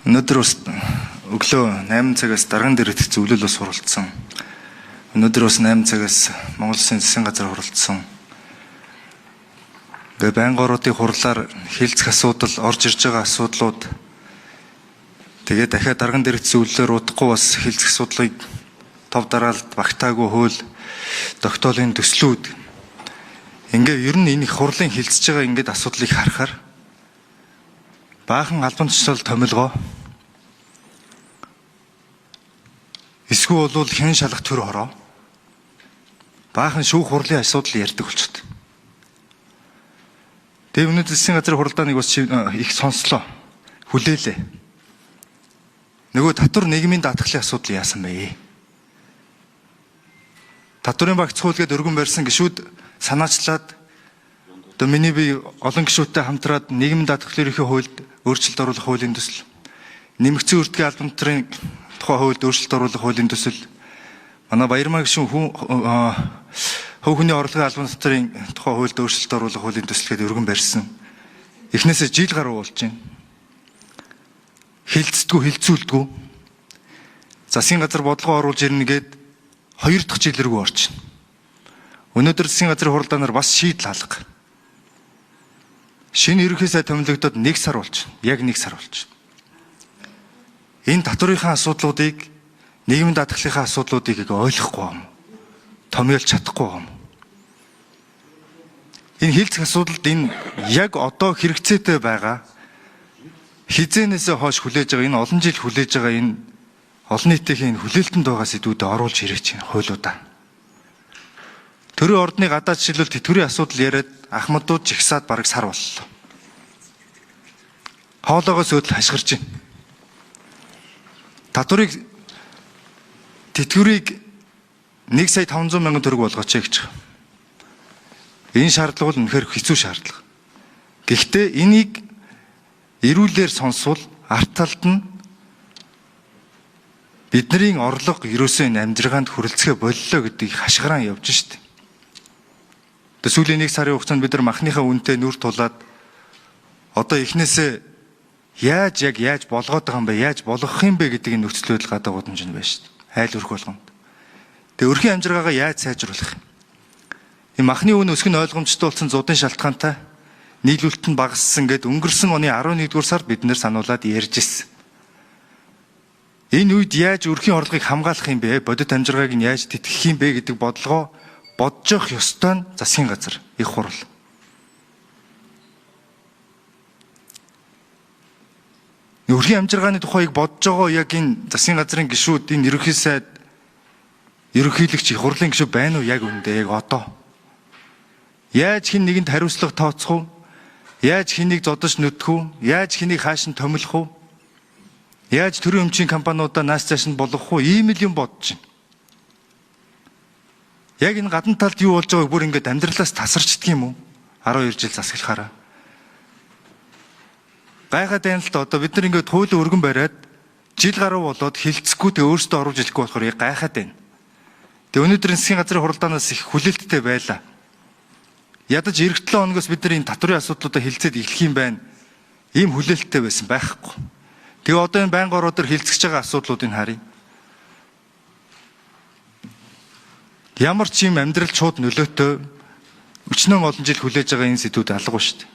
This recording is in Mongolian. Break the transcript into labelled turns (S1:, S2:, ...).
S1: Өнөөдөр бас өглөө 8 цагаас дарган дэрэгдэх зөвлөл бас хуралдсан. Өнөөдөр бас 8 цагаас Монгол Улсын засгийн газар хуралдсан. Тэгээ байнгын оруудын хурлаар хилцэх асуудал, орж ирж байгаа асуудлууд тэгээ дахиад дарган дэрэгдэх зөвлөлөөр удахгүй бас хилцэх асуудлыг тов дараалд багтаагүй хууль тогтоолын төслүүд ингээ ер нь энэ их хурлын хилцэж байгаа ингээд асуудлыг харахаар баахан албан тушаал томилгоо эсвэл бол хэн шалах төр хороо баахан шүүх хурлын асуудал ярьдаг болчиход. Тэгээ өнөөдөр засгийн газрын хуралдааныг бас их сонслоо. Хүлээлээ. Нөгөө татвар нийгмийн даатгалын асуудал яасан бэ? Татварын багц хууль гээд өргөн барьсан гишүүд санаачлаад одоо миний би олон гишүүдтэй хамтраад нийгмийн даатгалын ерөнхий хуульд өөрчлөлт оруулах хуулийн төсөл, нэмэгдсэн үрдгийн албан татврын тухай хуульд өөрчлөлт оруулах хуулийн төсөл, манай Баярмаа гишүүн хувь хүний орлогын албан татврын тухай хуульд өөрчлөлт оруулах хуулийн төсөл гээд өргөн барьсан. Эхнээсээ жил гаруй болж байна. Хилцдэггүй, хилцүүлдэггүй. Засгийн газар бодлогоо оруулж ирнэ гээд 2 дахь жил рүү орчихно. Өнөөдөр засгийн газрын хуралдаанаар бас шийдэл алга. Шинэ ерөнхий сайд томилогдоод 1 сар болчихно. Яг 1 сар болчихно. Энэ татврынхаа асуудлуудыг, нийгмийн даатгалынхаа асуудлуудыг ойлгохгүй юм. Томьёолж чадахгүй юм. Энэ хилцэх асуудалд энэ яг одоо хэрэгцээтэй байгаа хизээнээсээ хойш хүлээж байгаа энэ олон жил хүлээж байгаа энэ олон нийтийн энэ хүлээлтэнд байгаа сэдвүүдэд оруулж ирээч энэ хуулиудаа. Төрийн ордны гадаад жишээлбэл тэтгэврийн асуудал яриад ахмадууд жигсаад бараг сар боллоо. Хоолоогоос өөдөл хашгирч байна. Татварыг тэтгэврийг 1 сая 500 мянган төгрөг болгооч гэж байгаа. Энэ шаардлага бол үнэхээр хэцүү шаардлага. Гэхдээ энийг эрүүлээр сонсвол арт талд нь бидний орлого ерөөсөө энэ амжиргаанд хүрэлцгээ боллоо гэдгийг хашгираан явж штт. Тэгээ сүүлийн 1 сарын хугацаанд бид нар махныхаа үнэтэй нүр тулаад одоо эхнээсээ яаж яг яаж болгоод байгаа юм бэ, яаж болгох юм бэ гэдэг энэ нөхцөл байдал гадаа гудамжинд байна штт. Айл өрх болгонд. Тэгээ өрхийн амжиргаагаа яаж сайжруулах юм? Энэ махны үн өсөх нь ойлгомжтой болсон зудын шалтгаантай нийлүүлэлт нь багассан гэд өнгөрсөн оны 11-р сард бид нэр сануулад ярьж ирсэн. Энэ үед яаж өрхийн орлогыг хамгаалах юм бэ? Бодит амжиргааг нь яаж тэтгэх юм бэ гэдэг бодлогоо бодож явах ёстой нь засгийн газар их хурал. Өрхийн амжиргааны тухайг бодож байгаа яг энэ засгийн газрын гишүүд, энэ ерөнхий сайд, ерөнхийлөгч их хурлын гишүүд байна уу яг үүндээ яг одоо? Яаж хэн нэгэнд хариуцлага тооцох вэ? Яаж хэнийг зодож нүдэх вэ? Яаж хэнийг хааш нь томилох вэ? Яаж төрийн өмчийн компаниудаа нааш цааш нь болгох вэ? Ийм л юм бодож байна. Яг энэ гадна талд юу болж байгааг бүр ингээд амьдралаас тасарчдаг юм уу? 12 жил засаглахаараа. Гайхаад байна л да. Одоо бид нар ингээд хуулийн өргөн бариад жил гаруй болоод хилцэхгүй тэг өөрсдөө оруулж ирэхгүй болохоор яг гайхаад байна. Тэг өнөөдөр засгийн газрын хуралдаанаас их хүлээлттэй байлаа. Ядаж эх 7 хоногоос бид нар энэ татврын асуудлуудаа хилцээд эхлэх юм байна. Ийм хүлээлттэй байсан байхгүй. Тэгээ одоо энэ байнгын ороо дээр хилцэж байгаа асуудлуудыг харъя. Ямар ч юм амьдрал шууд нөлөөтэй өчнөн олон жил хүлээж байгаа энэ сэдвүүд алга ба шүү дээ.